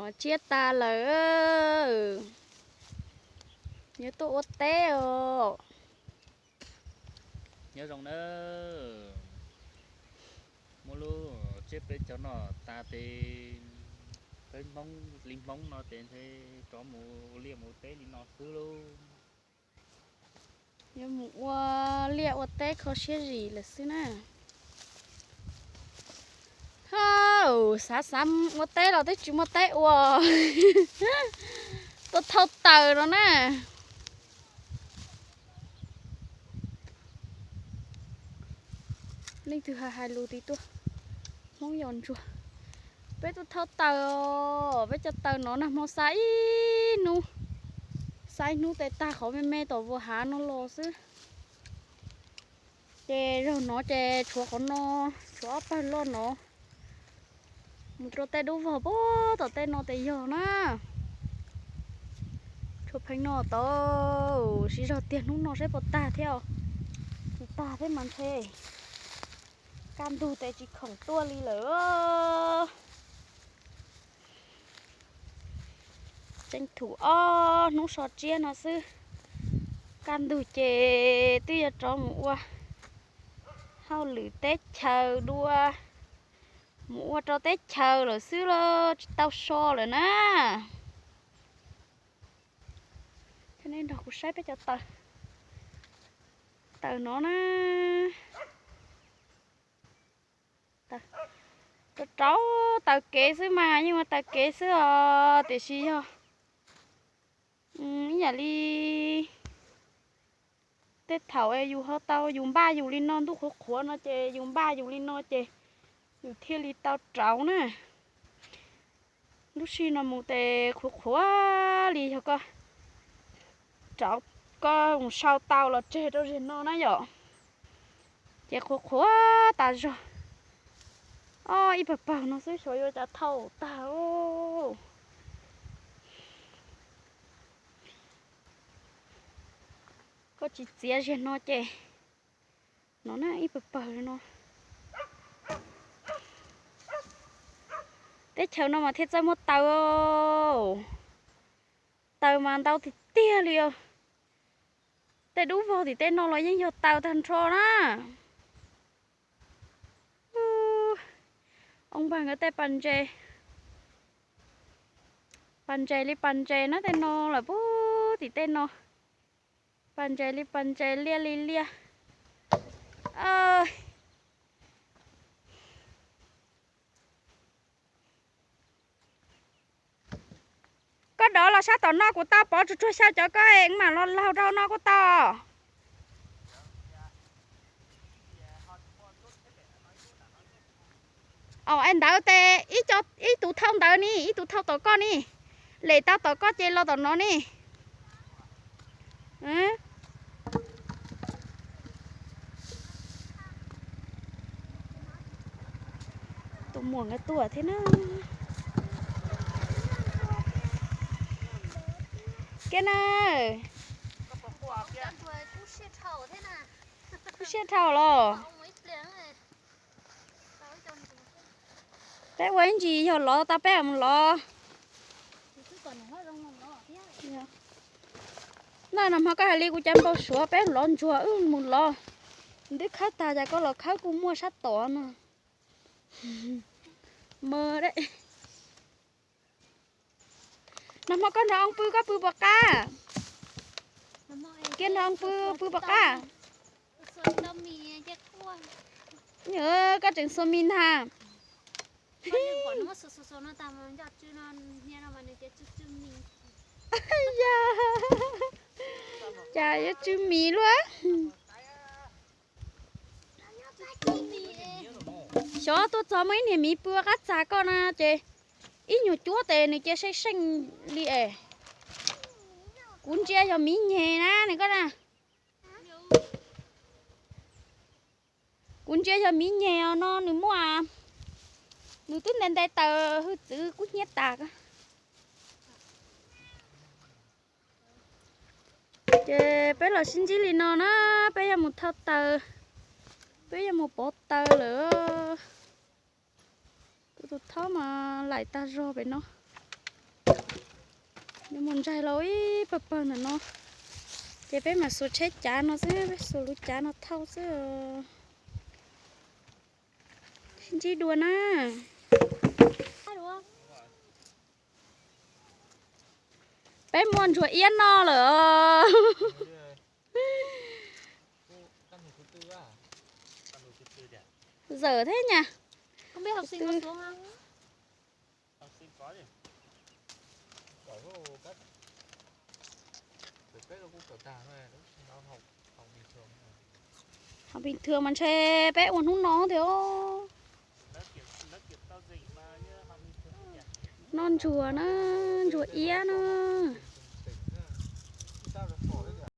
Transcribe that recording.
Tsiab tas lawm, yuav tuaj ua teb os. Nyob zoo na, muab lub tsiab peb caug no tas tes peb Hmoob li Hmoob no ces ntshe rov mus ua liaj mus ua teb li no xwb lauj. Yuav mus ua liaj ua teb kho siab zim lawm xwb na. Hauj, xav xav ua teb los twb tsis muaj teb ua. Tuaj thauj taws no na. Leej twg hais hais lus tid tuaj, Hmoob yos ntsuag. Peb tuaj thauj taws os, peb cov taws no nag hmo xa ib hnub, xa ib hnub tes tag qhov me me tom vuas hav no los xwb. Ces zaug no ces tshuav qhov no, tshuav ob pawg loj no, mus rau tej dub vog puag tom tej no tes yog na. Tshuav pheej no tau, siv zog tiag hnub no saib puas tag thiab. Tsis tag thiab mas ntshe kaj ntug tes tsis khoom tuaj li lawm. Tseem thum ob hnub so tsiab no xwb, kaj ntug ces twb yuav rov mus ua hauj lwm teb chaws dua, mus ua rau teb chaws lawm xwb los tsis tau so lawm na. Coj nej nrog kuv saib peb cov taws, taws no na. Rau rau taws kev xwb mas yeej ua taws kev xwb os, tiam sis yog ib yam li tej thaum yus ho tau yus npaj yus li no ntuj qhuav qhuav no ces yus npaj yus li no ces yus thiaj li tau rauv na. Lub sij no mus tes qhuav qhuav li yog koj rauv, koj mus sau tau los tseg rau zem no na yom. Ces qhuav qhuav tas zog. Ob ib pawg pawg no xwb xyov yuav cas thauj tag. Koj tsis txiav zem no ces no na ib pawg pawg no. Teb chaws no mas thiaj txawj muaj taws. Taws mas ntau tiag tiag li os. Tej dub vog tim tej no los yeej yog taws tag nrho na. Ub, oo npawg nkawd tej pas ntses, pas ntses li pas ntses na tej no lawm puag tim tej no. Pas ntses li pas ntses, liaj li liaj. Koj dov los sab tom no kuv tau pov tsuag tsuag xyaw cov koj es mam los laug rau no kuj tau. Os, es ntawd tes ib tus thauj ntawd ni, ib tus thauj tom koj ni. Lem tau tom koj ces los tom no ni. Tus muam nkawd tuaj thiab na. Kiag na. Kub siab dhau los. Peb ua ib ntsis yog lov tau peb mus lov. Na, nag hmo koj hais li kuv cas npau suav peb lov ntsuag wb mus lov. Twb khawb tag cas koj los khawb kuj muaj sab tod no. Mas nag hmo koj nrog oo pw koj pw puas qab? Kiag nrog oo pw, pw puas qab? Koj tseem xuas mis ntag. Ya, cas yuav tsw mis luaj. Xyov tuaj txog muaj ib niag miv pw ua qab txag koj na ces ib nyuag cuab tes nws cia seej seej li es. Kuv ntsia yog miv nyeg na nws koj na. Kuv ntsia yog miv nyeg os no nws muaj, nws twb nte nte taws hwj txwv kub hnyiab tas. Ces peb los sib ntsib li no na, peb yuav mus thauj taws, peb yuav mus pov taws lawm. Kuv tus thaub mas laim tag zog pem no. Yuav mus ntsaig los ib pawg pawg ntawm no, ces peb mam xuas tsheb cav no xwb, peb xuas lub cav no thauj xwb. Sib ntsib dua na. Peb muaj ntsuag iab noj lawm. Zawm thiab nyas. Hauv pis thuas mas ntshe peb ua hnub no thiab. Noj ntsuag na, ntsuag iab na.